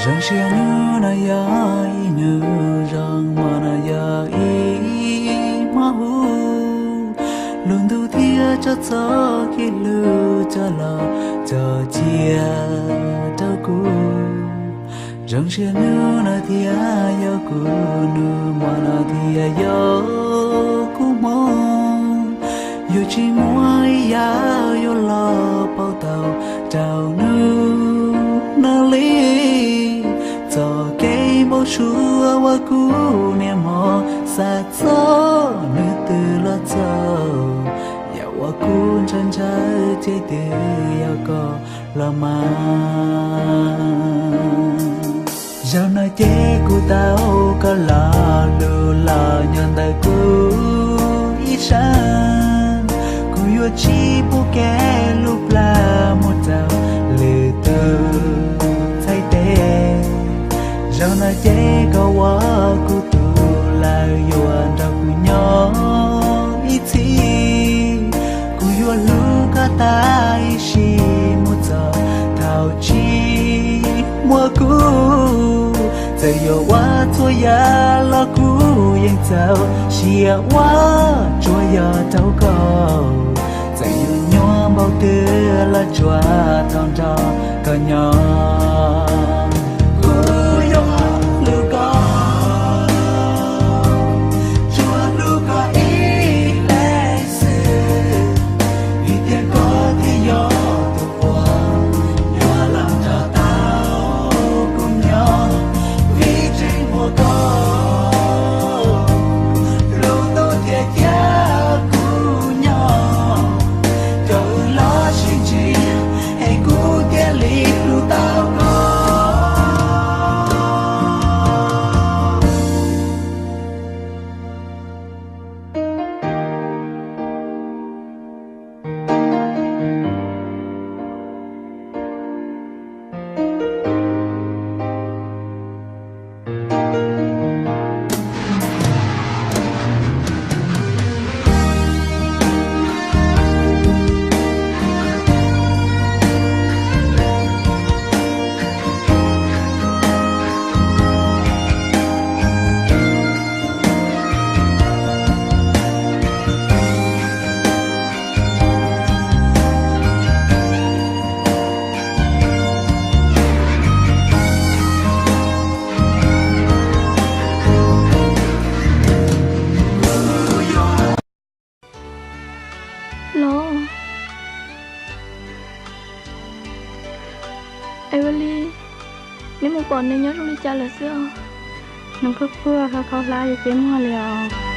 Zoo siab hnub no yog ib hnub zoo, hmo no yog ib hmo huv, lub ntuj thiaj tso txoj kev hlub coj los cog cia rau kuv. Zoo siab hnub no thiaj yog kuv hnub, hmo no thiaj yog kuv hmo. Yuav tsis muaj ib yam yuav los pauv tau rau hnub no li. Txoj kev npau suav uas kuv niaj hmo xav txog hnub twg los txog, yam uas kuv ntshaw ntshaw ces twb yog koj los mas. Zaum no ces kuv tau koj los lug los nyob ntawm kuv ib sab. Kuv yuav tsis pub kev lub plag mus rau lwm tus txhais tes. Zaum no ces koj ua kuv tus lawm, yuav nrog kuv nyob ib txhis. Kuv yuav hlub koj tas ib sim mus txog thaum tsis muaj kuv. Txawm yuav ua txhua yam los kuv yeej txaus siab ua, tsuas yog rau koj. Txawm yuav nyuaj npaum twg los tsuas tau nrog koj nyob. Kuv yuav hlub koj, tsuas hlub koj ib leeg xwb, vim tias koj thiaj yog tus uas yuav los nrog tau kuv nyob. Vim tseem muaj koj, lub ntuj thiaj cia kuv nyob. Cov wb los sib ntsib, es kuv thiaj li hlub tau koj. Los, Evelyn, neb mus pom nws nyob zoo li cas lawm xwb os? Nws pheej pheej kho kho hlab ces muag li os.